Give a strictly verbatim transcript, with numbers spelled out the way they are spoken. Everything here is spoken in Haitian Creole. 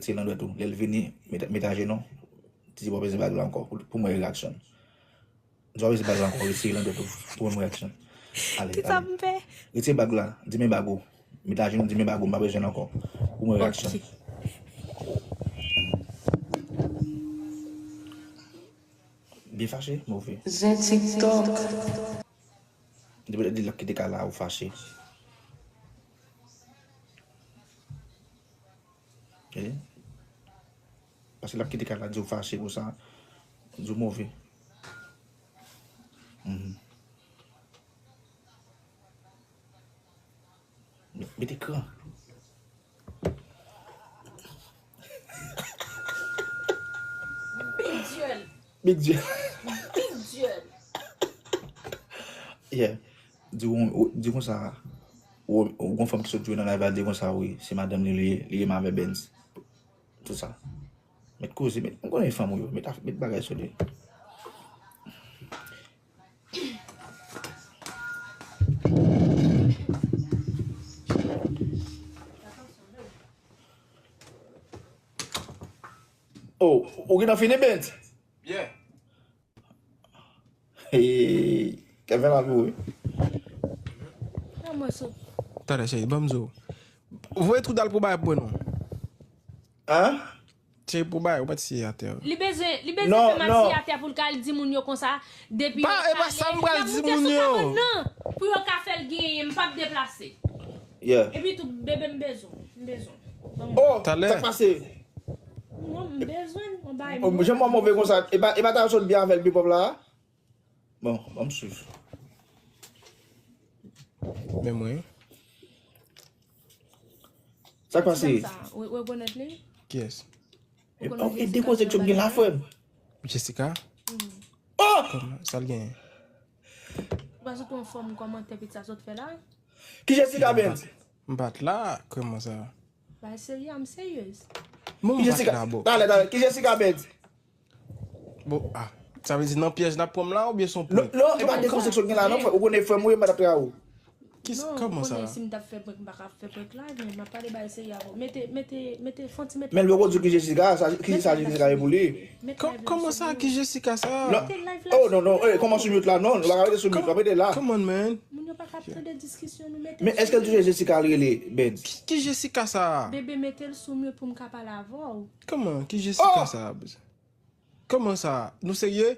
Retire l nan dwèt ou. Lè l vini, met, met ajenou. Di w pa bezwen bag la ankò pou, pou m wè reyaksyon l. Di w pa bezwen bag la ankò, retire l nan dwèt ou pou m wè reyaksyon l. Ale, ale. Retire bag la, di men bag ou. Met ajenou, di men bag ou, m pa bezwen l ankò. Pou m wè reyaksyon l. Byen fache, move. Zen TikTok. Depi lè l ap kite kay la, ou fache. Tande? Paske l ap kite kay la, di w fache konsa, di w move. Mhm. Met, met ekran. Big Duel. Big Duel. Big Duel. Yeah. Di w, di konsa, ou, ou gon fanm ki sot jwe nan live la, di konsa, wi, se madanm li, li, li renmen avè Benz. Tout sa. Met koze, met, m konnen fanm ou yo, met, met bagay sou li. Oh, ou gentan fini, Benz? Yeah. Hey, Kevin la pou wi. Nan mwen sou. Talè cheri, ban m di w. Voye tou dal pou bay pou mwen non. Hein? Cheri, pou bay, ou mèt siye atè. Li bezwen, li bezwen fè m ap siye atè pou l ka al di moun yo konsa. Depi pa, e pa sa m pral di moun yo. Pou yo ka fè l genyen, m p ap deplase. Yeah. Epi tou, bebe, m bezwen, m bezwen. Ban m. Oh, talè. Sa k pase? Non, m bezwen, m bay. Oh, jan mwen move konsa, e pa, e pa ta sot byen avè l, bipòp la? Bon, ban m swiv. Men mwen. Sa k pase? Ou rekonèt li? Kiyès? E, e de konseksyon gen la, frè m. Jessica? Oh! Kòman? Sa l genyen? Ou pa sot yon fòm kòmantè pitit sa sot fè la? Ki Jessica Benz? M pa t la, kòman sa? Bay serye, I'm serious. Bon, m pa t la, bon. Talè, talè, ki Jessica Benz? Bon, ah. Sa vle di nan pyèj n ap pran m la oubyen se yon prank? Non, non, e pa de konseksyon gen la non, frè. Ou konnen frè m ou ye, m pa t ap tra ou. Kisa, kòman sa? Non, ou konnen si m t ap fè prank, m pa ka fè prank la, men m ap pale bay serye avè w. Mete, mete, mete, fon ti mete. Men l poko di w ki Jessica, sa, ki sa Jessica ye pou li. Kòman sa, ki Jessica sa? Mete live la. Oh, non, non, eh, kòman sou mute la? Non, nou pa ka mete sou mute, pa mete la. Come on, man. Moun yo pa ka ap tande diskisyon nou, mete. Men èske l di Jessica l rele, Benz? Ki, ki Jessica sa? Bebe, mete l sou mute pou m ka pale avè w. Kòman? Ki Jessica sa? Kòman sa? Nou serye?